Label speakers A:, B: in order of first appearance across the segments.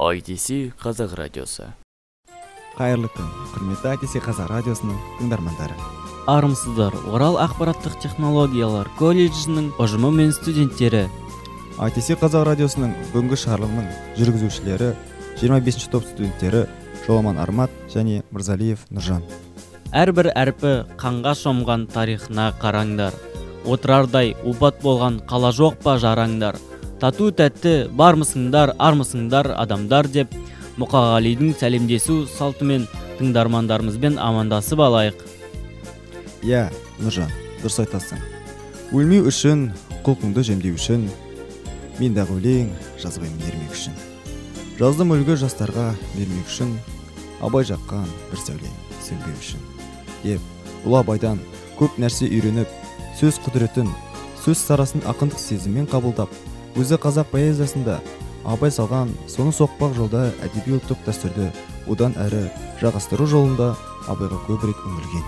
A: ITC Қазақ радиосы.
B: Қайырлы күн, құрметті ITC Қазақ радиосының тыңдармандары.
C: Армысыздар, Орал ақпараттық технологиялар колледжінің ұжымы мен студенттері.
B: ITC Қазақ радиосының бүгінгі шығарылымының жүргізушілері 25-ші топ студенттері Жоламан Армат және Мырзалиев Нұржан.
C: Әрбір әрпі қанға шомған тарихына қараңдар. Отырардай опат болған қала жоқ па жараңдар. Тату тәтті бармысыңдар, армысыңдар адамдар деп Мұқағалидың сәлемдесу салтымен тыңдармандарымызбен амандасып алайық.
B: Иә, Нұржан, дұрыс айтасың. Өлмеу үшін, құлқыңды жемдеу үшін, мен дағы өлең жазбаймын ермек үшін. Жаздым үлгі жастарға бермек үшін, Абай жаққан бір сәуле сөнбеу үшін. Деп, ұлы Абайдан көп нәрсе үйреніп, сөз құдіретін, сөз сарасын ақындық сезіммен қабылдап, өзі қазақ поэзиясында Абай салған соны соқпақ жолда әдеби ұлттық дәстүрді одан әрі жалғастыру жолында Абайға көбірек үңілген.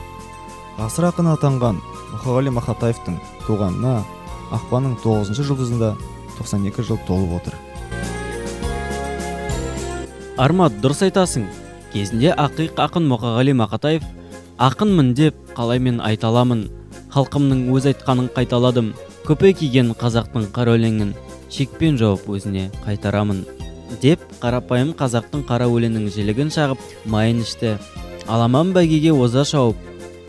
B: Ғасыр ақыны атанған Мұқағали Мақатаевтың туғанына ақпанның 9-шы жұлдызында 92 жыл толып отыр.
C: Армат, дұрыс айтасың. Кезінде ақиқ ақын Мұқағали Мақатаев ақынмын деп қалай мен айта аламын, халқымның өз айтқанын қайталадым, көпе киген қазақтың қара өлеңін шекпен жауып өзіне қайтарамын деп қарапайым қазақтың қара өлеңінің жілігін шағып майын ішті. Аламан бәйгеге оза шауып,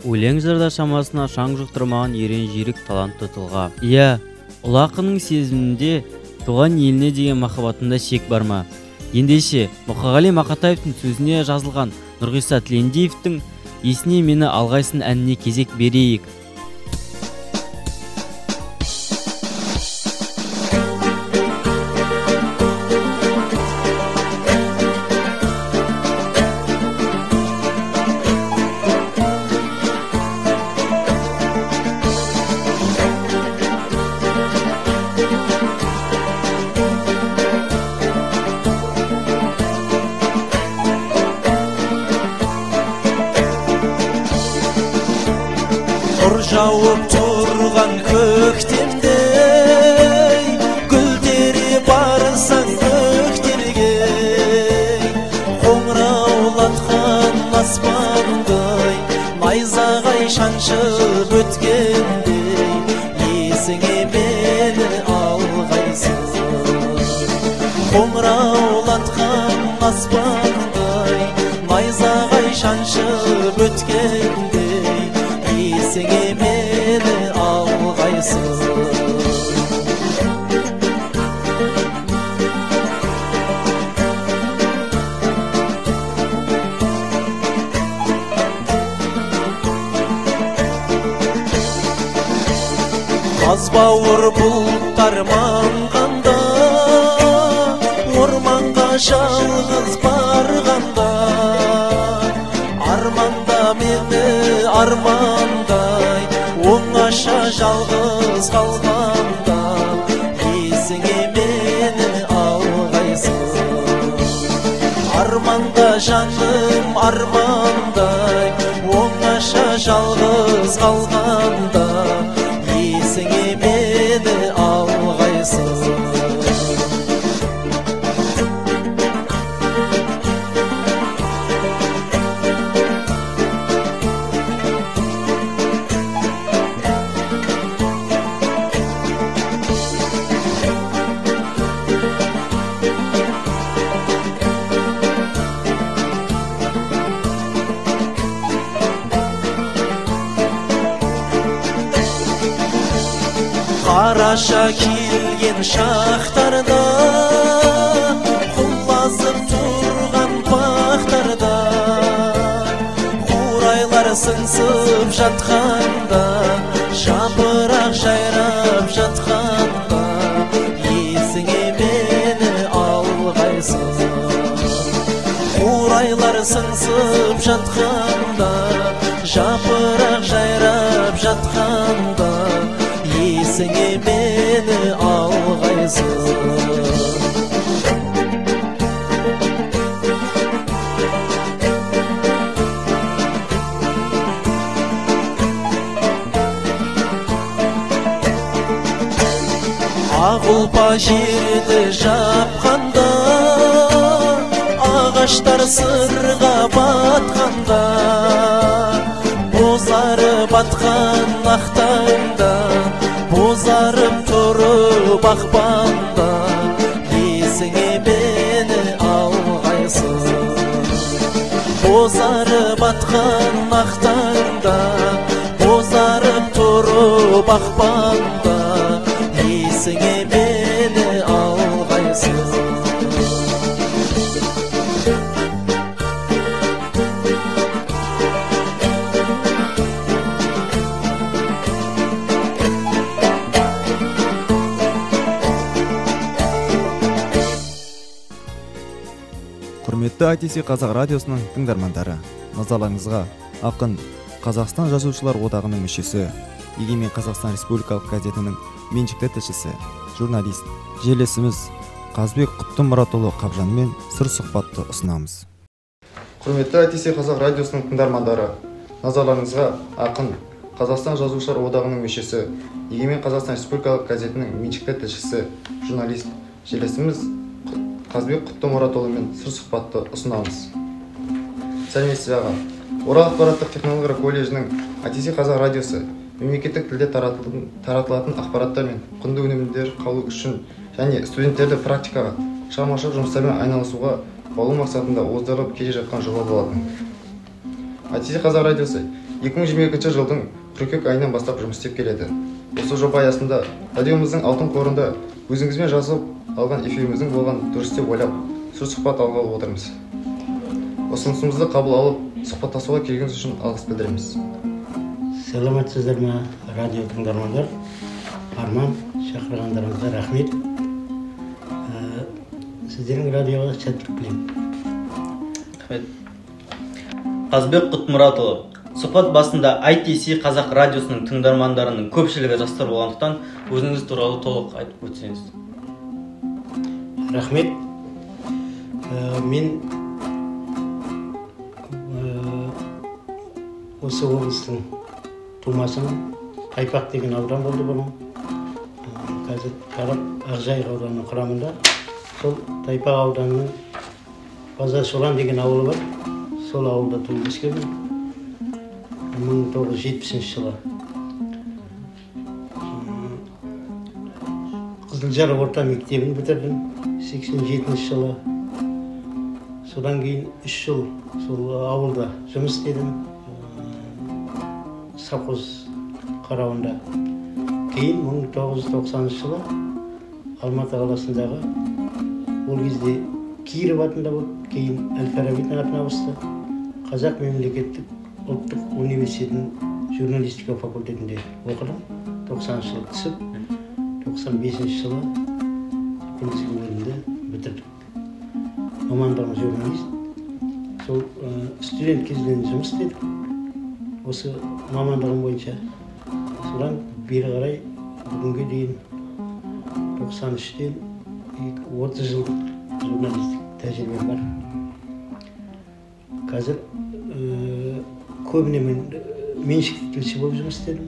C: өлең жырда шамасына шаң жұқтырмаған ерен жүйрік талантты тұлға. Иә, ұлы ақынның сезімінде туған еліне деген махаббатында шек бар ма? Ендеше, Мұқағали Мақатаевтың сөзіне жазылған Нұрғиса Тілендиевтің «Есіне мені алғайсын» әніне кезек берейік.
D: Жауып тұрған көктемдей, гүлдері барсаң көктерге, қоңыраулатқан аспандай, найзағай шаншып өткендей, есіңе мені алғайсың. Қоңыраулатқан аспандай, найзағай шаншып өткендей, есіңе мені алғайсың. Қаз бауыр бұлттар маңғанда, орманға жалғыз барғанда, арманда мені армандай, оңаша жалғыз қалғанда, есіңе мені алғайсың. Арманда жаным армандай, оңаша жалғыз қалғанда, есіңе мені алғайсың. Қараша келген шақтарда, құлазып тұрған бақтарда, қурайлар сыңсып жатқанда, жапырақ жайрап жатқанда, есіңе мені алғайсың. Қурайлар сыңсып жатқанда, жапырақ жайрап жатқанда, есіңе мені алғайсың. Ақ ұлпа жерді жапқанда, Ағаштар сырға батқанда, бозарып атқан ақ таңда, бозарып тұрып ақпанда, есіңе мені алғайсың. Бозарып атқан ақ таңда, бозарып тұрып ақпанда, есіңе мені алғайсың.
B: Құрметті ITC Қазақ радиосының тыңдармандары, назарларыңызға ақын, Қазақстан Жазушылар одағының мүшесі, Егемен Қазақстан Республикалық газетінің меншікті тілшісі, журналист, жерлесіміз Қазбек Құттымұратұлы Қабжанмен сыр сұхбатты ұсынамыз. Құрметті ITC Қазақ радиосының тыңдармандары, назарларыңызға ақын, Қазақстан Жазушылар одағының мүшесі, Егемен Қазақстан Республикалық газетінің меншікті тілшісі, журналист, жерлесіміз Қазбек Құттымұратұлымен сыр сұхбатты ұсынамыз. Сәлеметсіз аға. Орал ақпараттық технологиялар колледжінің ITC Қазақ радиосы мемлекеттік тілде таратылатын ақпараттар мен құнды өнімдер қалу үшін және студенттерді практикаға, шығармашылық жұмыстармен айналысуға баулу мақсатында оздырылып келе жатқан жоба болатын. ITC Қазақ радиосы 2022 жылдың қыркүйек айынан бастап жұмыс істеп келеді. Осы жоба аясында радиомыздың алтын қорында өзіңізбен жазып алған эфиріміздің болған дұрыс деп ойлап, сыр сұхбат алғалы отырмыз. Ұсынысымызды қабыл алып, сұхбаттасуға келгеніңіз үшін алғыс білдіреміз.
E: Саламатсыздар ма, радио тыңдармандар? Арман, шақырғандарыңызға рахмет. Сіздердің радиоға сәттілік тілеймін.
C: Рахмет. Қазбек Құттымұратұлы, сұхбат басында ITC Қазақ радиосының тыңдармандарының көпшілігі жастар болғандықтан өзіңіз туралы толық айтып өтсеңіз.
E: Рахмет. Мен осы облыстың тумасымын. Тайпақ деген аудан болды бұрын. Қазір тарап Ақжайық ауданының құрамында. Сол Тайпақ ауданының Базаршолан деген ауылы бар. Сол ауылда туып өскенмін. 1970 жылы. Қызылжар орта мектебін бітірдім 87 жылы. Содан кейін 3 жыл сол ауылда жұмыс істедім, совхоз қарауында. Кейін 1990 жылы Алматы қаласындағы, ол кезде Киров атында болды, кейін Әл-Фарабидің атына ауысты, Қазақ мемлекеттік ұлттық университетінің журналистика факультетінде оқыдым. 90 жылы түсіп, 95 жылы күндізгі бөлімді бітірдік. Мамандығым журналист. Сол студент кезінен жұмыс істедік осы мамандығым бойынша. Содан бері қарай бүгінге дейін 93-тен 30 жылдық журналистік тәжірибем бар. Қазір көбіне мен меншікті тілші болып жұмыс істедім.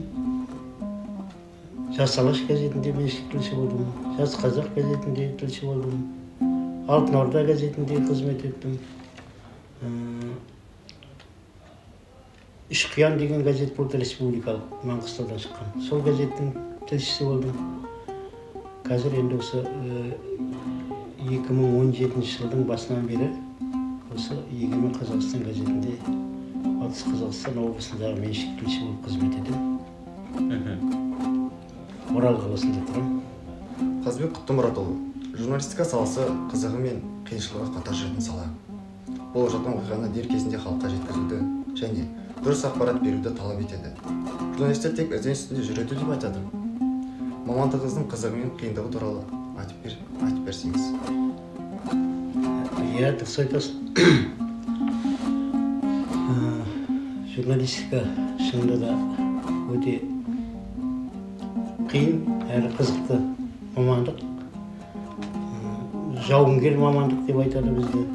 E: Жас Алаш газетінде меншікті тілші болдым, Жас Қазақ газетінде тілші болдым, Алтын Орда газетінде қызмет еттім. Үш Қиян деген газет болды, республикалық, Маңғыстаудан шыққан. Сол газеттің тілшісі болдым. Қазір енді осы 2017 жылдың басынан бері осы Егемен Қазақстан газетінде Батыс Қазақстан облысындағы меншікті тілші болып қызмет етемін. Орал қаласында тұрамын.
B: Қазбек Құттымұратұлы, журналистика саласы қызығы мен қиыншылығы қатар жүретін сала. Болып жатқан оқиғаны дер кезінде халыққа жеткізуді және дұрыс ақпарат беруді талап етеді. Журналистер тек ізденіс үстінде жүреді деп айтады. Мамандығыңыздың қызығы мен қиындығы туралы айтып берсеңіз.
E: Иә, дұрыс айтасыз. Журналистика шынында да өте қиын әрі қызықты мамандық. Жауынгер мамандық деп айтады бізде.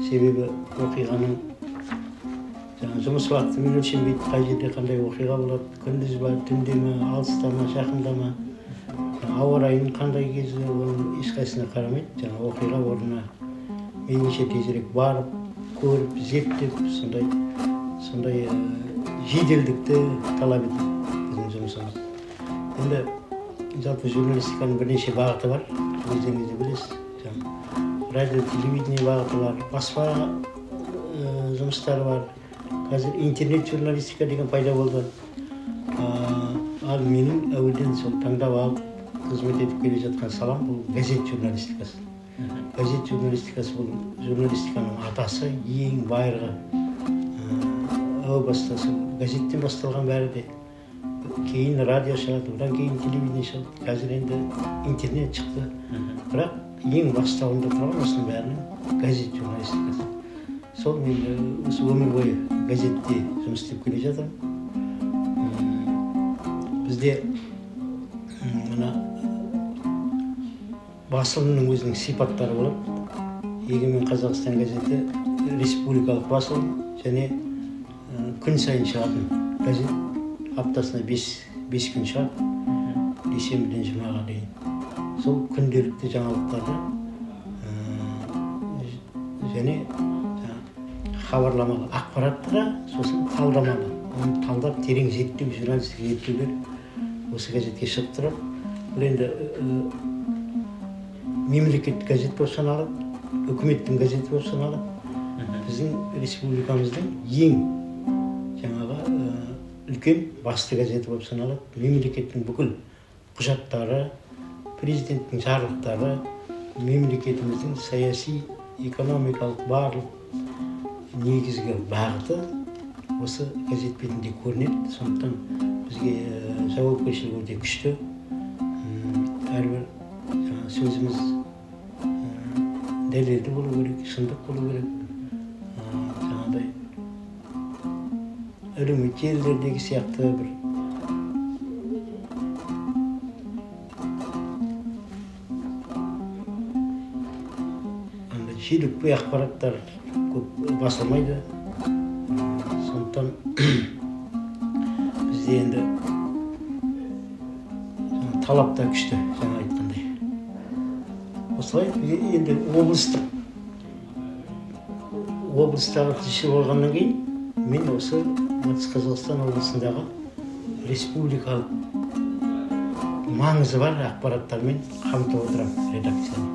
E: Себебі оқиғаның жұмыс уақытымен өлшенбейді, қай жерде қандай оқиға болады, күндіз ба, түнде ме, алыста ма, жақында ма, ауа райының қандай кезі, оның ешқайсысына қарамайды. Жаңа оқиға орнына Мейлінше тезірек барып, көріп, зерттеп, сондай жеделдікті талап етеді біздің жұмысымыз. Енді жалпы журналистиканың бірнеше бағыты бар, өздеріңіз де білесіз. Радио, телевидение бағыты бар, баспа жұмыстары бар. Қазір интернет журналистика деген пайда болды. Ал менің әуелден сол таңдап алып қызмет етіп келе жатқан салам бұл газет журналистикасы. Газет журналистикасы бұл журналистиканың атасы, ең байырғы. Әу баста сол газеттен басталған бәрі де. Кейін радио шығады, одан кейін телевидение шығады, қазір енді интернет шықты. Бірақ ең бастауында тұрған осының бәрінің газет журналистикасы. Сол мен осы өмір бойы газетте жұмыс істеп келе жатырмын. Бізде мына басылымның өзінің сипаттары болады. Егемен Қазақстан газеті республикалық басылым және күн сайын шығатын газет. Аптасына 5 күн шығады, дүйсенбіден жұмаға дейін. Сол күнделікті жаңалықтарды және хабарламалы ақпаратты да, сосын талдамалы. Оны талдап, терең зерттеу, журналистік зерттеулер осы газетке шығып тұрады. Бұл енді мемлекеттік газет болып саналады, үкіметтің газеті болып саналады. Біздің республикамыздың ең жаңағы үлкен басты газеті болып саналады. Мемлекеттің бүкіл құжаттары, президенттің жарлықтары, мемлекетіміздің саяси, экономикалық барлық негізгі бағыты осы газет бетінде көрінеді. Сондықтан бізге жауапкершілік өте күшті. Әрбір сөзіміз дәлелді болу керек, шындық болу керек. Жаңағыдай әлеуметтік желілердегі сияқты бір андай желікпе ақпараттар көп басылмайды. Сондықтан бізде енді талап та күшті, жаңа айтқандай. Осылай енді облыстағы тілші болғаннан кейін мен осы Батыс Қазақстан облысындағы республикалық маңызы бар ақпараттармен қамтып отырамын редакцияны.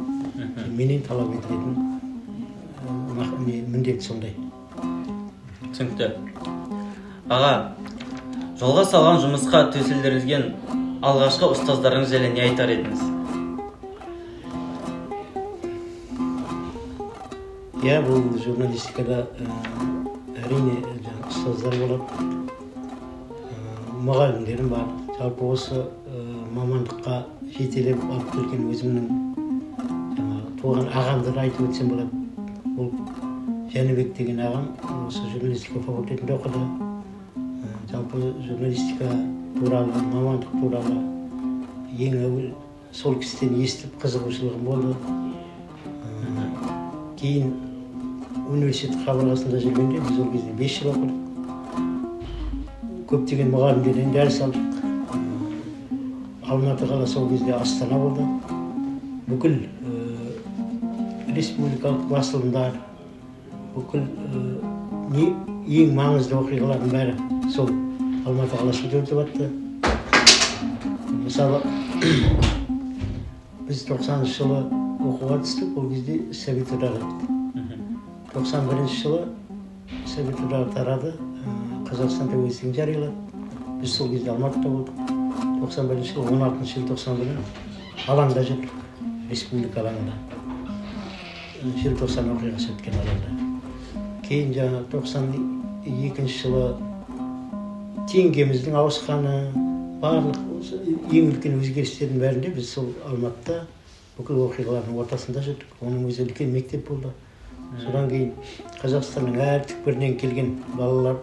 E: Менен талап етілетін міндет сондай.
C: Түсінікті. Аға, жолға салған жұмысқа төселдірілген алғашқы ұстаздарыңыз жайлы не айтар едіңіз?
E: Иә, бұл журналистикада әрине ұстаздар болады, мұғалімдерім бар. Жалпы осы мамандыққа жетелеп алып келген өзімнің туған ағамды да айтып өтсем болады. Ол Жәнібек деген ағам осы журналистика факультетінде оқыды. Жалпы журналистика туралы, мамандық туралы ең әуел сол кісіден естіп қызығушылығым болды. Кейін университет қабырғасында жүргенде біз ол кезде 5 жыл оқыдық. Көптеген мұғалімдерден дәріс алдық. Алматы қаласы ол кезде Астана болды. Бүкіл республикалық басылымдар, бүкіл ең маңызды оқиғалардың бәрі сол Алматы қаласында өтіп жатты. Мысалы, біз 90-шы жылы оқуға түстік, ол кезде Совет одағы бітті. 91-ші жылы Совет одағы тарады, Қазақстан тәуелсіздігін жариялады. Біз сол кезде Алматыда болдық. 91-ші жылы 16 желтоқсан күні алаңда жүрдік, республика алаңында. Желтоқсан оқиғасы өткен алаңда. Кейін жаңа 92-ші жылы теңгеміздің ауысқаны, барлық ең үлкен өзгерістердің бәрінде біз сол Алматыда бүкіл оқиғалардың ортасында жүрдік. Оның өзі үлкен мектеп болды. Содан кейін Қазақстанның әр түкпірінен келген балалар,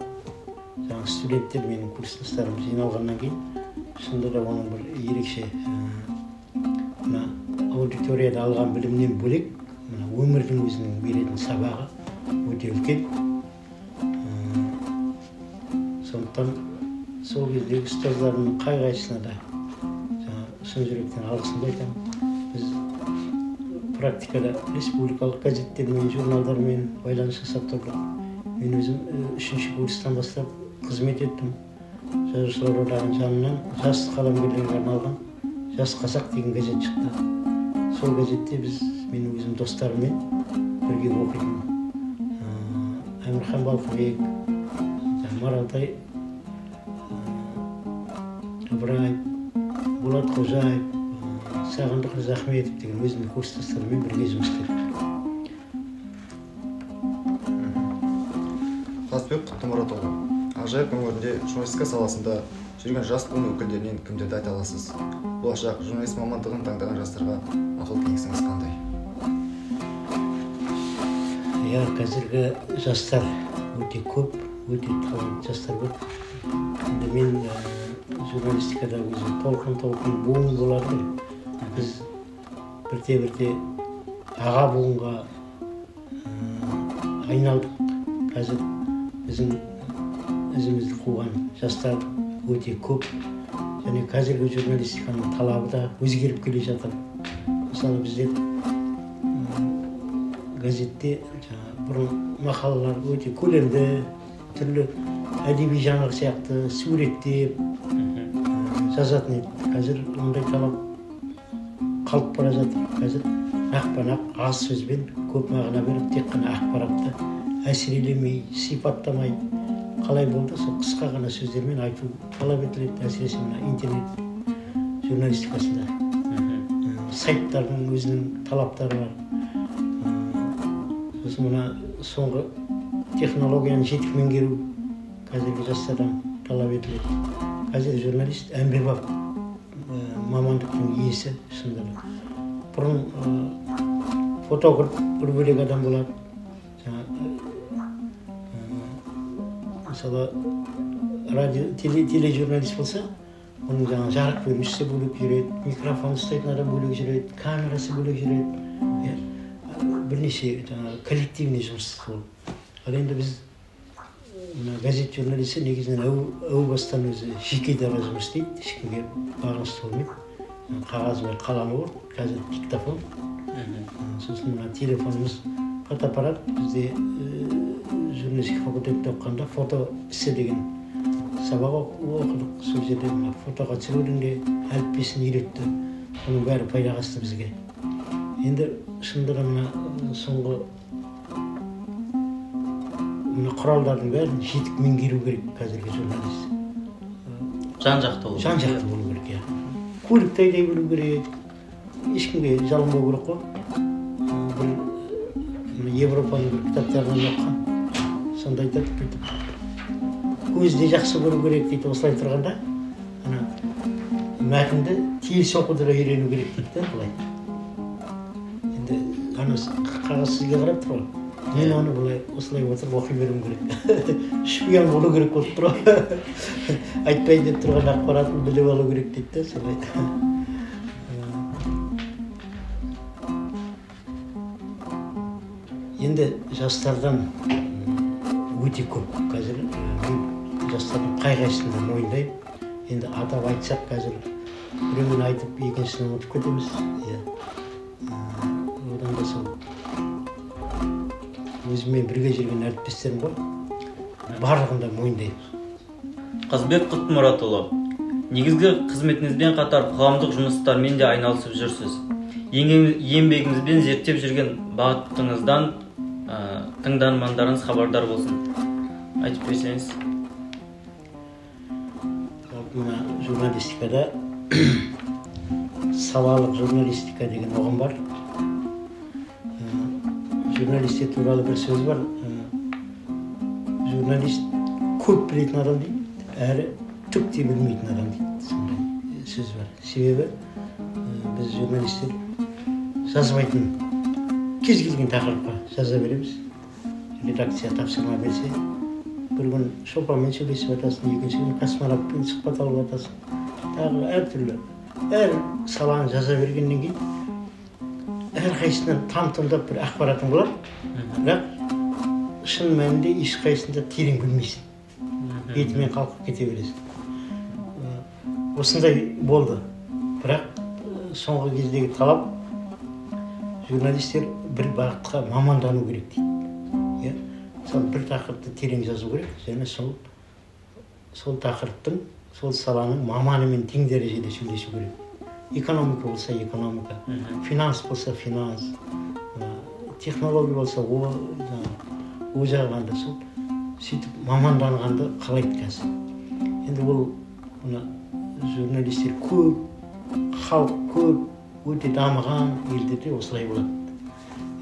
E: жаңағы студенттер, менің курстастарым жиналғаннан кейін шынында да оның бір ерекше мына аудиторияда алған білімнен бөлек мына өмірдің өзінің беретін сабағы өте үлкен. Сондықтан сол кездегі ұстаздарымның қай-қайсысына да шын жүректен алғысымды айтамын. Біз Практикада республикалық газеттермен, журналдармен байланыс жасап тұрдық. Мен өзім 3-ші курстан бастап қызмет еттім. Жазушылар одағының жанынан жас қаламгерлерге арналған «Жас қазақ» деген газет шықты. Сол газетте біз, мен өзім достарыммен бірге оқитынмын. Әмірхан Балқыбек, Маралтай Ыбыраев, Болат Қожаев, Сағындық Рзахметов деген өзімнің курстастарыммен бірге жұмыс істедік.
B: Қазбек Құттымұратұлы, Ақжайық өңірінде журналистика саласында жүрген жас буын өкілдерінен кімдерді айта аласыз? Болашақ журналист мамандығын таңдаған жастарға ақыл кеңесіңіз қандай?
E: Иә, қазіргі жастар өте көп, өте талантты жастар көп. Енді мен журналистикада өзім толқын-толқын буын болады ғой. Біз бірте-бірте аға буынға айналдық. Қазір біздің ізімізді қуған жастар өте көп. Және қазіргі журналистиканың талабы да өзгеріп келе жатыр. Мысалы, бізде газетте бұрын мақалалар өте көлемді, түрлі әдеби жанр сияқты суреттеп жазатын еді. Қазір ондай талап қалып бара жатыр. Қазір нақпа-нақ аз сөзбен көп мағына беріп, тек қана ақпаратты әсірелемей, сипаттамай, қалай болды сол қысқа ғана сөздермен айту талап етіледі. Әсіресе мына интернет журналистикасында сайттардың өзінің талаптары бар. Сосын мына соңғы технологияны жетік меңгеру қазіргі жастардан талап етіледі. Қазір журналист әмбебап мамандықтың иесі шынында да. Бұрын фотограф бір бөлек адам болады. Мысалы, радио, тележурналист болса, оның жаңа жарық берушісі бөлек жүреді, микрофон ұстайтын адам бөлек жүреді, камерасы бөлек жүреді. Бірнеше жаңа коллективный жұмыс ол. Ал енді біз мына газет журналисті негізінен әу бастан өзі жеке дара жұмыс істейді, ешкімге бағынышты болмайды. Қағаз бен қаламы бар, қазір диктофон. Сосын мына телефонымыз, фотоаппарат. Бізде журналистика факультетте оқығанда фото ісі деген сабақ оқыдық. Сол жерде мына фотоға түсірудің де әліппесін үйретті. Оның бәрі пайдаға асты бізге. Енді шынында да мына соңғы мына құралдардың бәрін жетік меңгеру керек қазіргі журналист.
C: Жан-жақты болу.
E: Жан-жақты болу керек, иә. Көлікті айдай білу керек, ешкімге жалынбау керек қой. Бір Европаның бір кітаптарынан оқыған. Сонда айтады, бүйтіп көзді жақсы көру керек дейді. Осылай тұрғанда ана мәтінді теріс оқуды да үйрену керек дейді да, былай. Енді ана қағаз сізге қарап тұр ғой. Мен оны былай осылай отырып оқи беруім керек. Шпион болу керек болып тұр ғой. Айтпайын деп тұрған ақпаратын біліп алу керек дейді да, солай. Енді жастардан өте көп. Қазір мен жастардың қай-қайсысын да мойындаймын. Енді атап айтсақ, қазір біреуін айтып, екіншісін ұмытып кетеміз. Одан да сол өзіммен бірге жүрген әріптестерім ғой, барлығын да мойындаймын.
C: Қазбек Құттымұратұлы, негізгі қызметіңізбен қатар қоғамдық жұмыстармен де айналысып жүрсіз. Еңбегіңізбен зерттеп жүрген бағытыңыздан тыңдармандарыңыз хабардар болсын. Айтып берсеңіз.
E: Мына журналистикада салалық журналистика деген ұғым бар. Журналистер туралы бір сөз бар. Журналист көп білетін адам дейді, әрі түк те білмейтін адам дейді. Сондай сөз бар. Себебі біз журналистер жазбайтын кез келген тақырыпқа жаза береміз. Редакция тапсырма берсе, бір күн шопанмен сөйлесіп жатасың, екінші күн космонавтпен сұхбат алып жатасың. Тағы әртүрлі әр саланы жаза бергеннен кейін әрқайсысынан там-тұмдап бір ақпаратың болады, бірақ шын мәнінде ешқайсысында терең білмейсің. Бетімен қалқып кете бересің. Осындай болды. Бірақ соңғы кездегі талап Журналистер бір бағытқа мамандану керек дейді. Иә, мысалы, бір тақырыпты терең жазу керек, және сол тақырыптың, сол саланың маманымен тең дәрежеде сөйлесу керек. Экономика болса экономика, финанс болса финанс, технология болса о жағында сол, сөйтіп маманданғанды қалайды қазір. Енді ол мына журналистер көп, халық көп, өте дамыған елдерде осылай болады.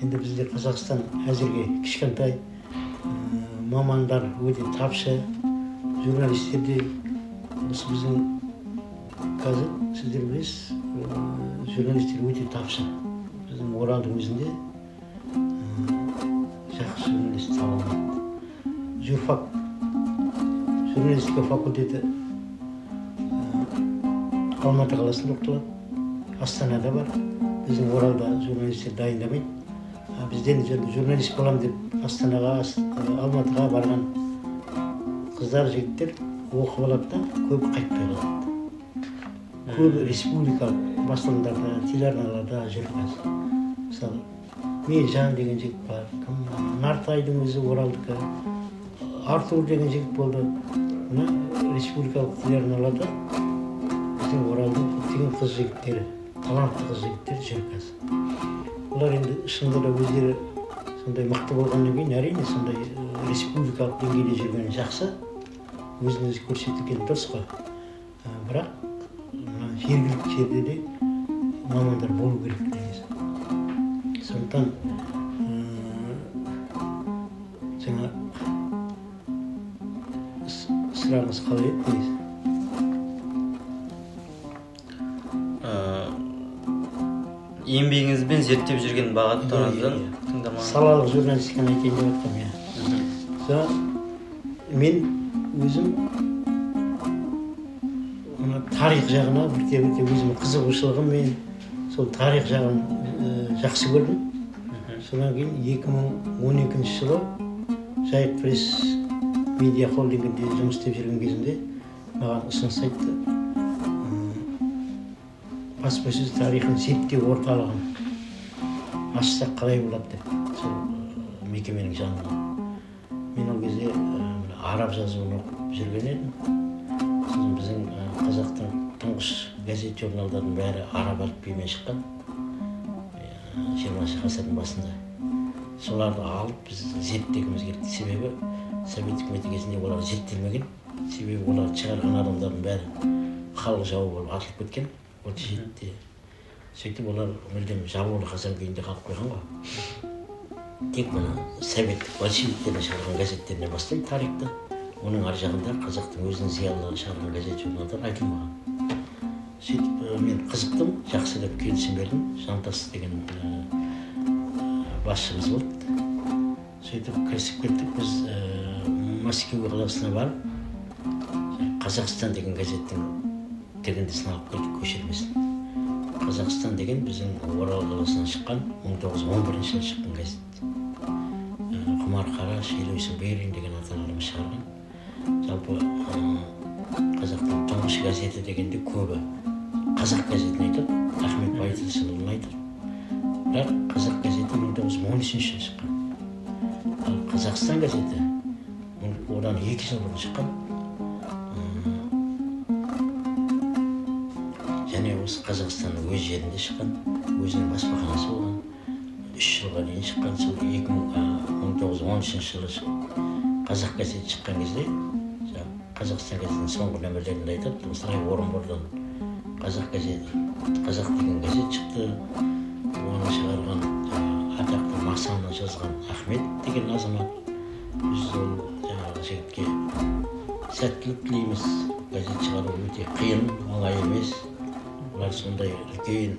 E: Енді бізде Қазақстан әзірге кішкентай, мамандар өте тапшы, журналистер де осы біздің қазір сіздер білесіз, журналистер өте тапшы. Біздің Оралдың өзінде жақсы журналист таба алмады. Журфак, журналистика факультеті Алматы қаласында оқытылады, Астанада бар. Біздің Оралда журналистер дайындамайды. Бізден журналист болам деп Астанаға, Алматыға барған қыздар, жігіттер оқып алады да, көбі қайтпай қалады. Көбі республикалық басылымдарда, телеарналарда жүр қазір. Мысалы, Мейіржан деген жігіт бар, Нартайдың өзі Оралдікі, Артур деген жігіт болды. Мына республикалық телеарналарда біздің Оралдың көптеген қыз жігіттері, талантты қыз жігіттер жүр қазір. Олар енді шынында да өздері сондай мықты болғаннан кейін, әрине сондай республикалық деңгейде жүргені жақсы, өзін өзі көрсетілген дұрыс қой. Бірақ жергілікті жерде де мамандар болу керек негізі. Сондықтан жаңа сұрағыңыз қалай еді негізі?
C: Еңбегіңізбен зерттеп жүрген бағыттарыңыздан тыңдамаған.
E: Салалық журналистиканы айтайын деп жатқанмын, иә. Мен өзім мына тарих жағына бірте-бірте өзімнің қызығушылығыммен сол тарих жағын жақсы көрдім. Содан кейін 2012 жылы Жайық пресс медиа холдингінде жұмыс істеп жүрген кезімде маған ұсыныс айтты. Баспасөз тарихын зерттеу орталығын ашсақ қалай болады деп, сол мекеменің жанында. Мен ол кезде араб жазуын оқып жүрген едім. Сосын біздің қазақтың тұңғыш газет журналдарының бәрі араб әліпбиімен шыққан 20 ғасырдың басында. Соларды алып біз зерттегіміз келді. Себебі Совет үкіметі кезінде олар зерттелмеген. Себебі оларды шығарған адамдардың бәрі халық жауы болып атылып кеткен 37-де. Сөйтіп олар мүлдем жабулы қазан күйінде қалып қойған ғой. Тек мына советтік большевиктердің шығарған газеттерінен бастайды тарихты. Оның ар жағында қазақтың өзінің зиялылары шығарған газет журналдар айтылмаған. Сөйтіп мен қызықтым, жақсы деп келісім бердім. Жантас деген басшымыз болды. Сөйтіп кірісіп кеттік. Біз Мәскеу қаласына барып Қазақстан деген газеттің тігіндісін алып келдік, көшірмесін. Қазақстан деген біздің Орал қаласынан шыққан 1911 жылы шыққан газет. Құмар Қараш, Елеусін Берин деген аталарымыз шығарған. Жалпы қазақтың тұңғыш газеті дегенде көбі Қазақ газетін айтады, Ахмет Байтұрсынұлын айтады. Бірақ Қазақ газеті 1913 жылы шыққан. Ал Қазақстан газеті одан 2 жыл бұрын шыққан. Және осы Қазақстанның өз жерінде шыққан, өзінің баспаханасы болған. 3 жылға дейін шыққан. Сол 1913 жылы Қазақ газеті шыққан кезде, Қазақстан газетінің соңғы нөмірлерінде айтады, осылай Орынбордан Қазақ газеті, Қазақ деген газет шықты. Оны шығарған атақты Масаны жазған Ахмет деген азамат. Біз ол жаңағы жігітке сәттілік тілейміз. Газет шығару өте қиын, оңай емес. Олар сондай үлкен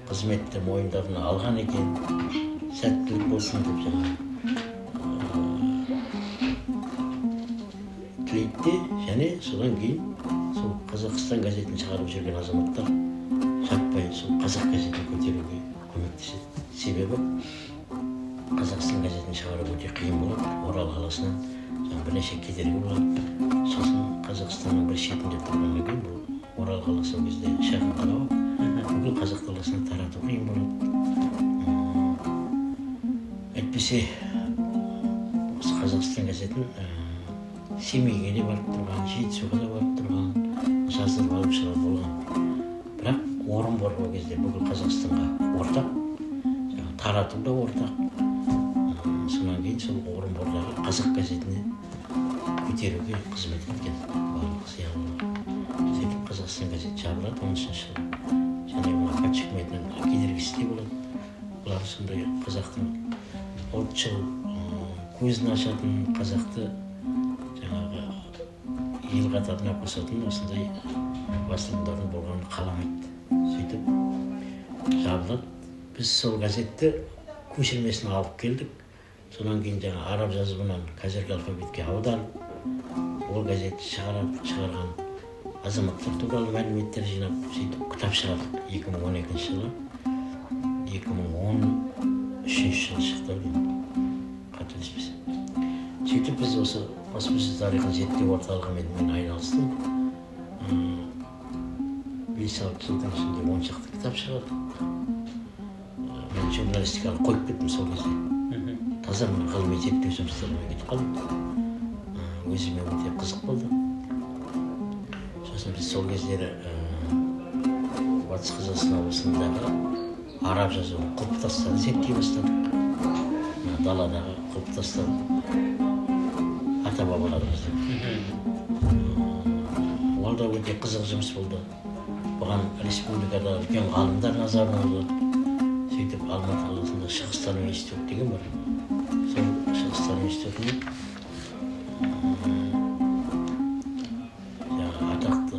E: қызметті мойындарына алған екен. Сәттілік болсын деп жаңағы тілейді де, және содан кейін сол Қазақстан газетін шығарып жүрген азаматтар жаппай сол Қазақ газетін көтеруге көмектеседі. Себебі Қазақстан газетін шығару өте қиын болады. Орал қаласынан бірнеше кедергі болады. Сосын Қазақстанның бір шетінде тұрғаннан кейін бұл Орал қаласы ол кезде шағын қала ғой. Бүкіл қазақ даласына тарату қиын болады. Әйтпесе осы Қазақстан газетін Семейге де барып тұрған, Жетісуға да барып тұрған, жаздырып алып шығар болған. Бірақ Орынбор ол кезде бүкіл Қазақстанға ортақ, тарату да ортақ. Сонан кейін сол Орынбордағы қазақ газетіне көтеруге қызмет еткен барлық зиялылар. Сөйтіп Қазақстан газеті жабылады 13 жылы. Және мына патша үкіметінің кедергісі де болады. Бұлар сондай қазақтың ұлтшыл, көзін ашатын, қазақты жаңағы ел қатарына қосатын осындай басылымдардың болғанын қаламайды. Сөйтіп жабылады. Біз сол газетті көшірмесін алып келдік. Сонан кейін жаңа араб жазуынан қазіргі алфавитке аударып, ол газетті шығарған азаматтар туралы мәліметтер жинап, сөйтіп кітап шығардық 2012 жылы. 2013 жылы шықты, қателеспесем. Сөйтіп біз осы баспасөз тарихын зерттеу орталығымен мен айналыстым. 5-6 жылдың ішінде 10 шақты кітап шығардық. Мен журналистиканы қойып кеттім сол кезде. Таза мына ғылыми зерттеу жұмыстарымен кетіп қалдым. Өзіме өте қызық болды. Сосын біз сол кездері Батыс Қазақстан облысындағы араб жазуын құлпытастарды зерттей бастадық. Даладағы құлпытастар ата-бабаларымыздың. Ол да өте қызық жұмыс болды. Бұған республикада үлкен ғалымдар назарын аударды. Сөйтіп Алматы қаласында Шығыстану институты деген бар. Сол Шығыстану институтының атақты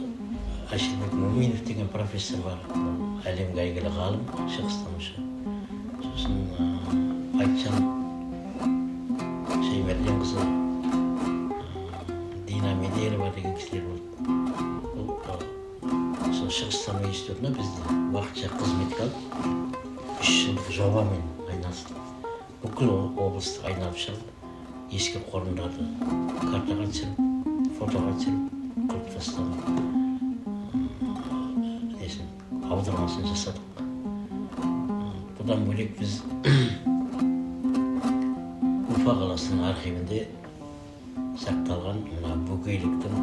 E: Әшірбек Мүминов деген профессор бар. Ол әлемге әйгілі ғалым, шығыстанушы. Сосын Айтжан Шаймерденқызы, Дина Медерова деген кісілер болды. Ол сол Шығыстану институтына бізді уақытша қызметке алып, 3 жылдық жобамен айналыстық. Бүкіл облысты айналып шығып, ескі қорымдарды картаға түсіріп, фотоға түсіріп, құлпытастан несін аудармасын жасадық. Бұдан бөлек біз Уфа қаласының архивінде сақталған мына бөкейліктің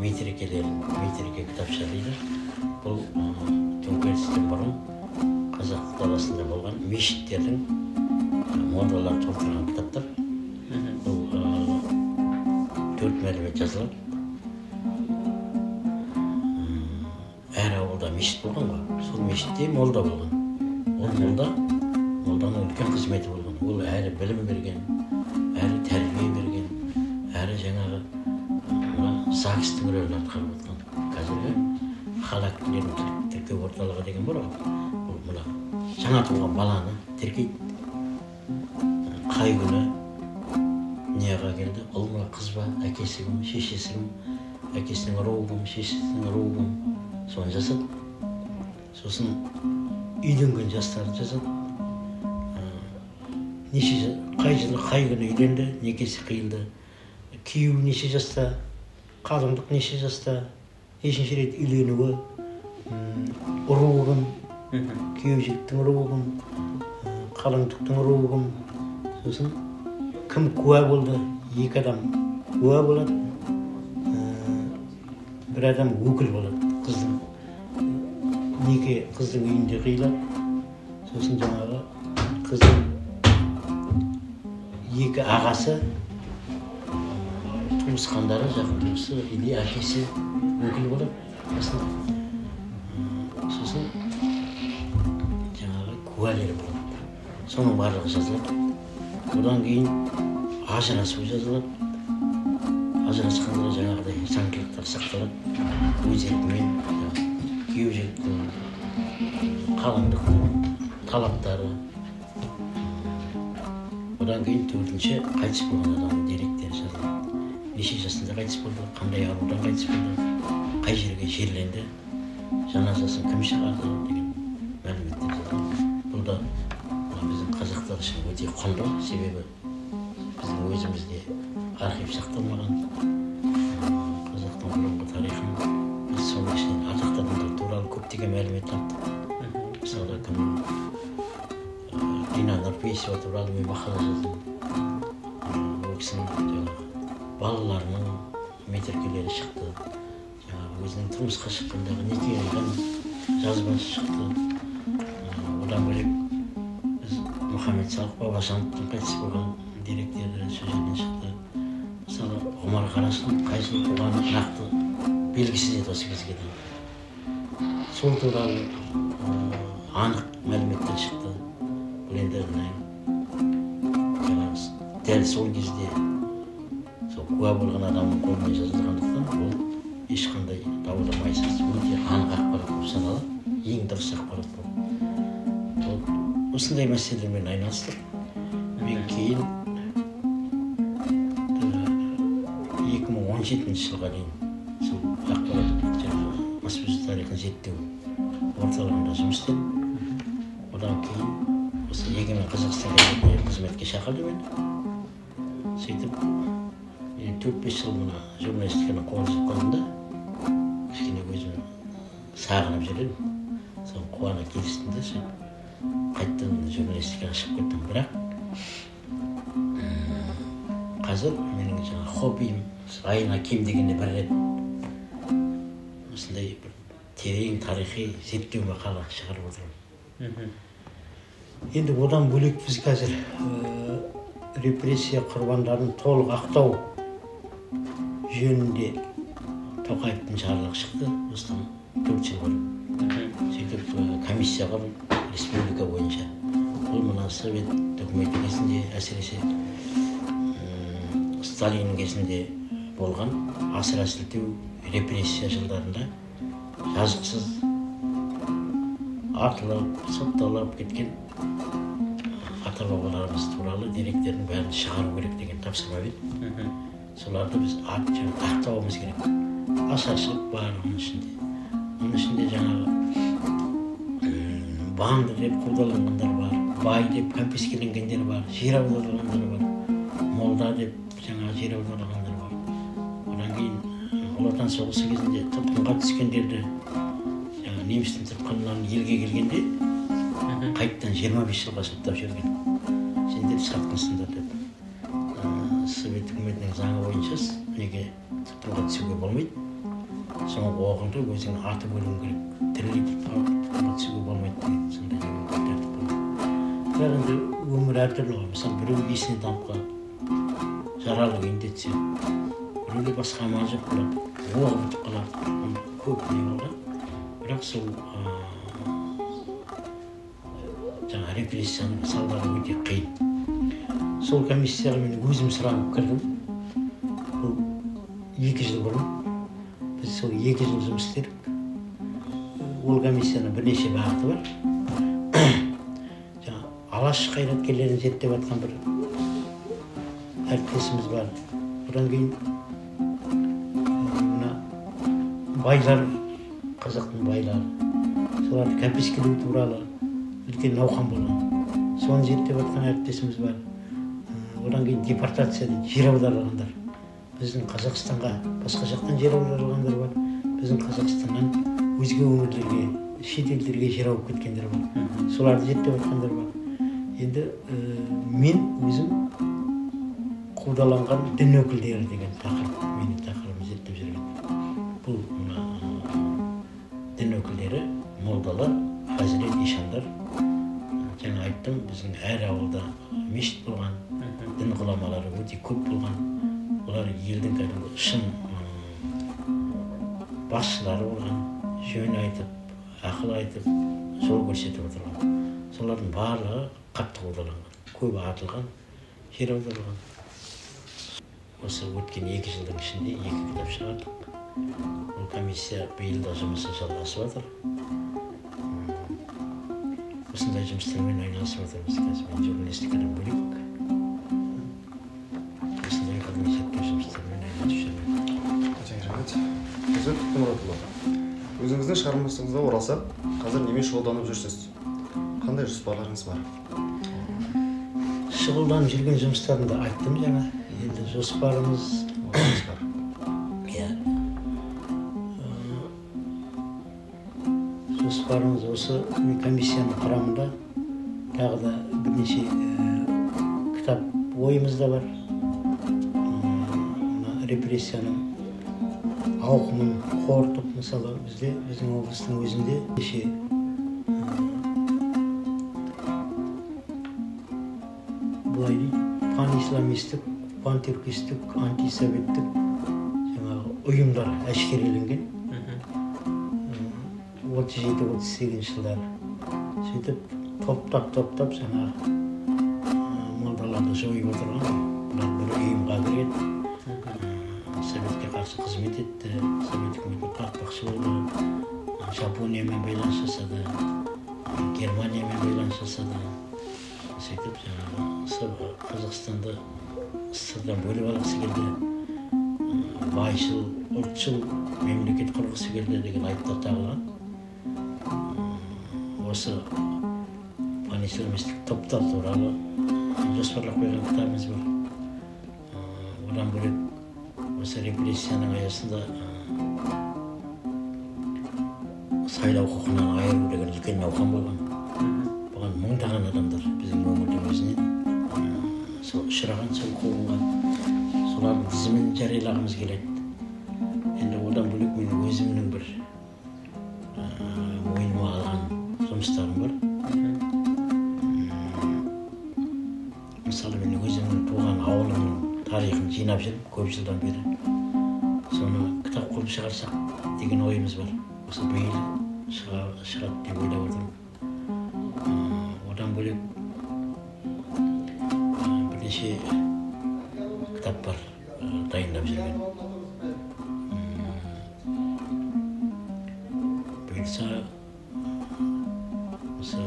E: метрикелерін, метрике кітапша дейді. Бұл төңкерістен бұрын қазақ даласында болған мешіттердің молдалар толтырған кітаптар. Бұл 4 мәлімет жазылады. Әр ауылда мешіт болған ғой. Сол мешітте молда болған. Ол молданың үлкен қызметі болған. Ол әрі білім берген, әрі тәрбие берген, әрі жаңағы мына ЗАГСтың рөлін атқарып отқан. Қазіргі хал актілерін тіркеу орталығы деген бар ғой. Бұл мына жаңа туған баланы тіркейді. Қай күні неға келді, ұл ма, қыз ба, әкесі кім, шешесі кім, әкесінің руы кім, шешесінің руы кім, соны жазады. Сосын үйленген жастарды жазады. Неше, қай жылы, қай күні үйленді, некесі қиылды, күйеуі неше жаста, қалыңдық неше жаста, нешінші рет үйленуі, руы кім, күйеу жігіттің руы кім, қалыңдықтың руы кім, сосын кім куә болды, 2 адам куә болады, бір адам өкіл болады қыздың. Неке қыздың үйінде қиылады. Сосын жаңағы қыздың 2 ағасы, туысқандары, жақын туысы или әкесі өкіл болады қасында. Сосын жаңағы куәлер болады. Соның барлығы жазылады. Одан кейін ажырасу жазылады. Ажырасқанда жаңағыдай заңдылықтар сақталады. Өз еркімен күйеу жігіттің, қалыңдықтың талаптары. Одан кейін 4-ші қайтыс болған адамның деректері жазылады. Неше жасында қайтыс болды, қандай аурудан қайтыс болды, қай жерге жерленді, жаназасын кім шығарды деген мәліметтер жазылады. Бұл да біздің қазақтар үшін өте құнды, себебі біздің өзімізде архив сақталмаған. Қазақтың бұрынғы тарихын біз соның ішінен атақты адамдар туралы көптеген мәлімет таптық. Мысалы, кім Дина Нұрпейісова туралы мен мақала жаздым. Ол кісінің жаңағы балаларының метркелері шықты. Жаңағы өзінің тұрмысқа шыққандағы неке қиған жазбасы шықты. Одан бөлек біз Мұхаммед Салық Бабажановтың қайтыс болған деректері сол жерден шықты. Мысалы, Ғұмар Қарашының қай жылы туғаны нақты белгісіз еді осы кезге дейін. Сол туралы анық мәліметтер шықты. Бұл енді жаңағы дәл сол кезде сол куә болған адамның қолымен жазылғандықтан ол ешқандай дау-дамайсыз өте анық ақпарат болып саналады, ең дұрыс ақпарат болып. Осындай мәселелермен айналыстық. Мен кейін 2017 жылға дейін сол ақпарат жаңағы баспасөз тарихын зерттеу орталығында жұмыс істедім. Одан кейін осы Егемен Қазақстан газетіне қызметке шақырды мені. Сөйтіп мен 4-5 жыл мына журналистиканы қол үзіп қалдым да, кішкене өзім сағынып жүр едім. Соны қуана келістім де, сөйтіп қайтадан журналистикаға шығып кеттім. Бірақ қазір менің жаңа хоббиім айына кем дегенде бір рет осындай бір терең тарихи зерттеу мақала шығарып отырмын. Енді одан бөлек біз қазір репрессия құрбандарын толық ақтау жөнінде Тоқаевтың жарлығы шықты осыдан 4 жыл бұрын. Сөйтіп комиссия құрылды республика бойынша. Бұл мына Совет үкіметі кезінде, әсіресе Сталин кезінде болған асыра сілтеу репрессия жылдарында жазықсыз атылып, сотталып кеткен ата-бабаларымыз туралы деректердің бәрін шығару керек деген тапсырма берді. Соларды біз ақтауымыз керек. Ашаршылық бар оның ішінде. Оның ішінде жаңағы банды деп қудаланғандар бар, бай деп кәмпескеленгендер бар, жер аударылғандар бар, молда деп жаңағы жер аударылғандар бар. Одан кейін Ұлы Отан соғысы кезінде тұтқынға түскендерді, жаңағы немістің тұтқынынан елге келгенде қайтадан 25 жылға соттап жіберген. Сендер сатқынсыңдар деп. Совет үкіметінің заңы бойынша неге тұтқынға түсуге болмайды. Соңғы оғыңды өзің атып өлуің керек. Тірілей тұтқынға түсуге болмайды деген сондай тәртіп болды. Бірақ енді өмір әртүрлі ғой. Мысалы, біреу есінен танып қалады, жаралы күйінде түседі, біреуде басқа амал жоқ болады, оғы бітіп қалады. Көп не болған. Бірақ сол жаңа репрессияның салдары өте қиын. Сол комиссияға мен өзім сұранып кірдім. Бұл 2 жыл бұрын. Біз сол 2 жыл жұмыс істедік. Ол комиссияның бірнеше бағыты бар. Жаңа Алаш қайраткерлерін зерттеп жатқан бір әріптесіміз бар. Одан кейін мына байлар, қазақтың байлары, соларды кәмпескелеу туралы үлкен науқан болған. Соны зерттеп жатқан әріптесіміз бар. Одан кейін депортация дейді, жер аударылғандар. Біздің Қазақстанға басқа жақтан жер аударылғандар бар. Біздің Қазақстаннан өзге өңірлерге, шет елдерге жер ауып кеткендер бар. Соларды зерттеп жатқандар бар. Енді мен өзім қудаланған дін өкілдері деген тақырып, менің тақырыбым зерттеп жүрген. Бұл мына дін өкілдері, молдалар, хазірет, ишандар. Жаңа айттым, біздің әр ауылда мешіт болған, дін ғұламалары өте көп болған. Олар елдің кәдімгі шын басшылары болған, жөн айтып, ақыл айтып, жол көрсетіп отырған. Солардың барлығы қатты қудаланған, көбі атылған, жер аударылған. Осы өткен 2 жылдың ішінде 2 кітап шығардық. Бұл комиссия биыл да жұмысы жалғасып жатыр. Осындай жұмыстармен айналысып жатырмыз қазір. Мен журналистикадан бөлек осындай ғылыми зерттеу жұмыстарымен айналысып жүрмін.
B: Рахмет. Қазір Құттымұратұлы, өзіңіздің шығармашылығыңызға оралсақ, қазір немен шұғылданып жүрсіз? Қандай жоспарларыңыз бар?
E: Шұғылданып жүрген жұмыстарымды айттым жаңа. Енді жоспарымыз иә. Жоспарымыз осы комиссияның құрамында тағы да бірнеше кітап ойымызда бар. Мына репрессияның ауқымын қорытып, мысалы, бізде, біздің облыстың өзінде неше былай дейді, панисламистік, пантюркистік, антисоветтік жаңағы ұйымдар әшкереленген. 37-38 жылдары. Сөйтіп топтап жаңағы молдаларды жойып отырған. Бұлар бір ұйымға кірген, Советке қарсы қызмет етті, Совет үкіметін құлатпақшы болды, Жапониямен байланыс жасады, Германиямен байланыс жасады. Сөйтіп жаңағы Қазақстанды СССР-дан бөліп алғысы келді, байшыл, ұлтшыл мемлекет құрғысы келді деген айыптар тағылған. Осы панисламистік топтар туралы жоспарлап қойған кітабымыз бар. Одан бөлек осы репрессияның аясында сайлау құқығынан айыру деген үлкен науқан болған. Бұған мыңдаған адамдар біздің өңірдің өзінен сол ұшыраған, сол қуғынға, солардың тізімін жариялағымыз келеді. Енді одан бөлек мен өзімнің бір мойныма алған жұмыстарым бар. Мысалы, мен өзімнің туған ауылымның тарихын жинап жүрмін көп жылдан бері. Соны кітап қылып шығарсақ деген ойымыз бар. Осы биыл шығады деп ойлап отырмын. Одан бөлек бірнеше кітап бар дайындап жүрген. Бұйырса, осы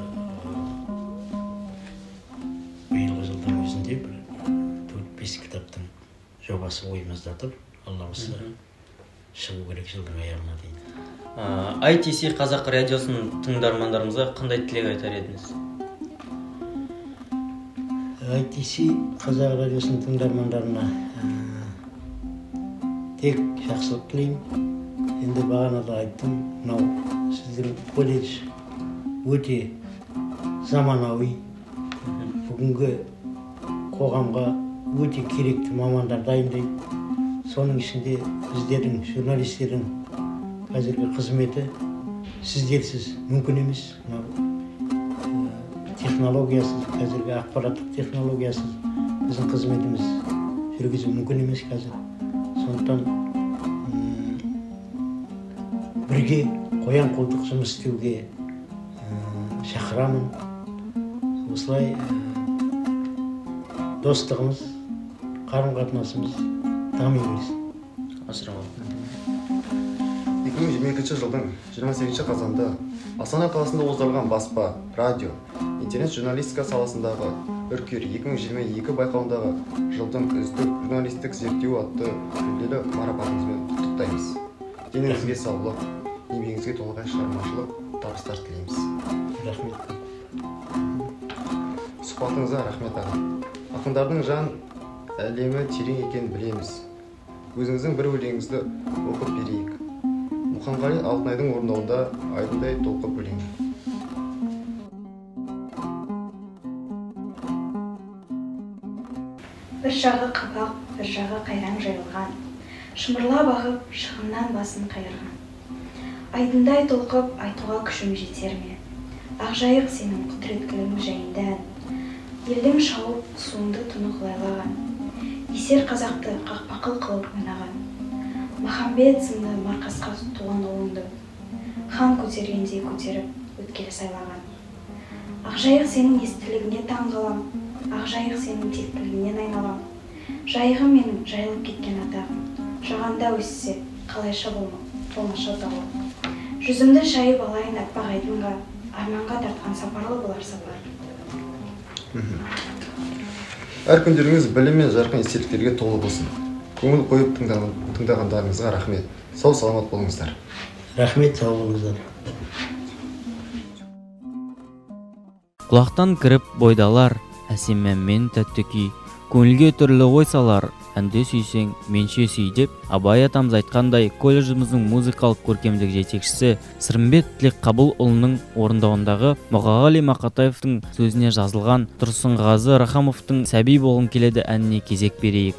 E: биылғы жылдың өзінде бір 4-5 кітаптың жобасы ойымызда тұр. Алла қаласа, шығу керек жылдың аяғына дейін.
C: ITC Қазақ радиосының тыңдармандарымызға қандай тілек айтар едіңіз?
E: ITC Қазақ радиосының тыңдармандарына тек жақсылық тілеймін. Енді бағана да айттым, мынау сіздің колледж өте заманауи, бүгінгі қоғамға өте керекті мамандар дайындайды. Соның ішінде біздердің, журналистердің қазіргі қызметі сіздерсіз мүмкін емес. Мынау технологиясыз, қазіргі ақпараттық технологиясыз біздің қызметіміз жүргізу мүмкін емес қазір. Сондықтан бірге қоян қолтық жұмыс істеуге шақырамын. Осылай достығымыз, қарым-қатынасымыз дами берсін.
C: Ассалаумағалейкум.
F: 2022 жылдың 28 қазанында Астана қаласында оздырылған баспа, радио, интернет журналистика саласындағы Үркер 2022 байқауындағы жылдың үздік журналистік зерттеуі атты жүлделі марапатыңызбен құттықтаймыз. Деніңізге саулық, еңбегіңізге толағай шығармашылық табыстар тілейміз.
E: Рахмет.
F: Сұхбатыңызға рахмет, аға. Ақындардың жан әлемі терең екенін білеміз. Өзіңіздің бір өлеңіңізді оқып берейік. Мұқанғали Алтынайдың орындауында Айдындай толқып өлеңі.
G: Бір жағы қабақ, бір жағы қайран жайылған, шымырлап ағып, шығыннан басын қайырған. Айдындай толқып, айтуға күшім жетер ме? Ақжайық сенің құдіреттілігің жайында ән. Елдің шауып, суыңды тұнық лайлаған, есер қазақты қақпақыл қылып ойнаған. Махамбет сынды марқасқа туған ұлыңды хан көтергендей көтеріп, өткел сайлаған. Ақжайық сенің естілігіңе таң қалам, Ақжайық сенің тектілігіңнен айналам. Жайығым менің жайылып кеткен атағым, жағанда өссе, қалайша болмаша тауым. Жүзімді шайып алайын аппақ айдынға, арманға тартқан сапарлы болар сапар.
F: Әр күндеріңіз білім мен жарқын естеліктерге толы болсын. Көңіл қойып тыңдағандарыңызға рахмет. Сау саламат болыңыздар.
E: Рахмет, сау болыңыздар.
C: Құлақтан кіріп бойдалар, әсем әнмен тәтті күй, Көңілге түрлі ой салар, әнді сүйсең, менше сүй деп Абай атамыз айтқандай, колледжіміздің музыкалық көркемдік жетекшісі Сырымбет Тілекқабылұлының орындауындағы Мұқағали Мақатаевтың сөзіне жазылған Тұрсынғазы Рахамовтың «Сәби болғым келеді» әніне кезек берейік.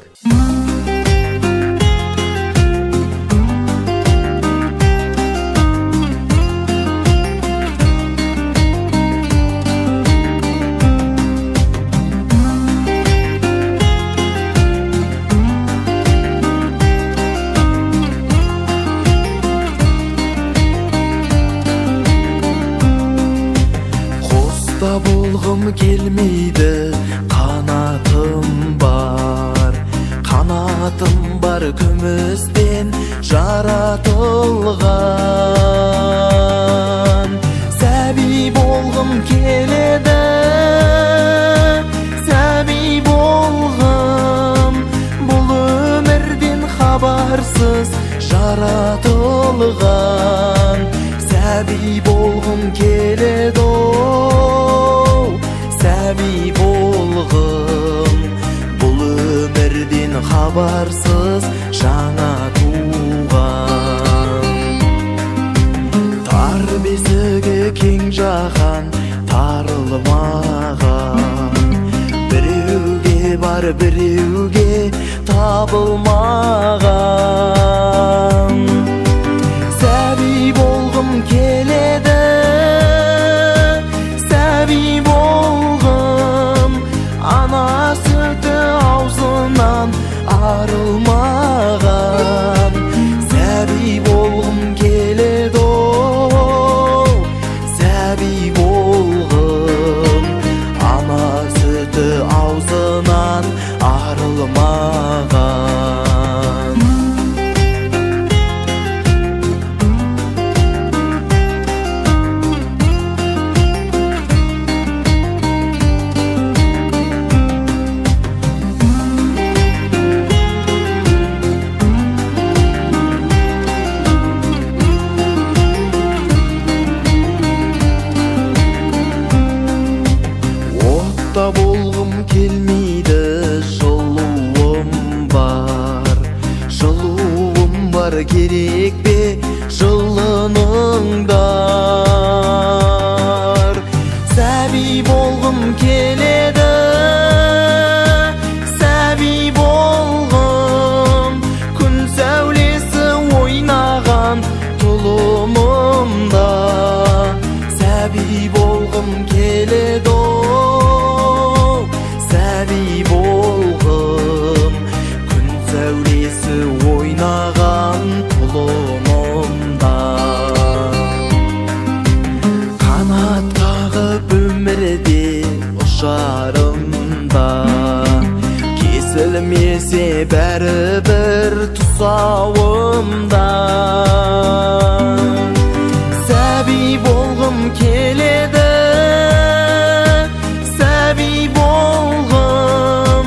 D: Болғым келмейді, қанатым бар, қанатым бар күмістен жаратылған. Сәби болғым келеді, сәби болғым, бұл өмірден хабарсыз жаратылған. Сәби болғым келеді, сәби болғым, бұл өмірден хабарсыз жаңа туған. Тар бесігі кең жаһан тарылмаған, біреуге бар, біреуге табылмаған. Сәби болғым келеді, сәби болғым, ана сүті аузынан арылмаған. Сәби болғым келеді, сәби болғым, ана сүті аузынан арылмаған. Болғым келмейді, жылуым бар, жылуым бар, керек пе жылыныңдар? Сәби болғым келеді, сәби болғым, күн сәулесі ойнаған тұлымымда. Сәби болғым келеді, сәби болғым, күн сәулесі ойнаған тұлымымда. Қанат қағып өмірде ұшарымда, кесілмесе бәрібір тұсауымда. Сәби болғым келеді, сәби болғым,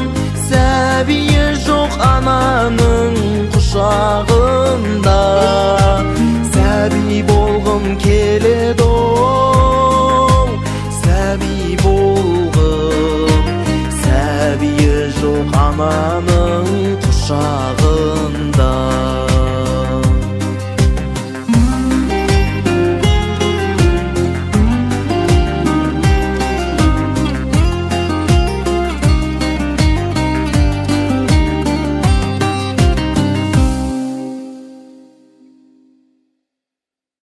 D: сәбиі жоқ ананың құшағында. Сәби болғым келеді, сәби болғым, сәбиі жоқ ананың құшағында.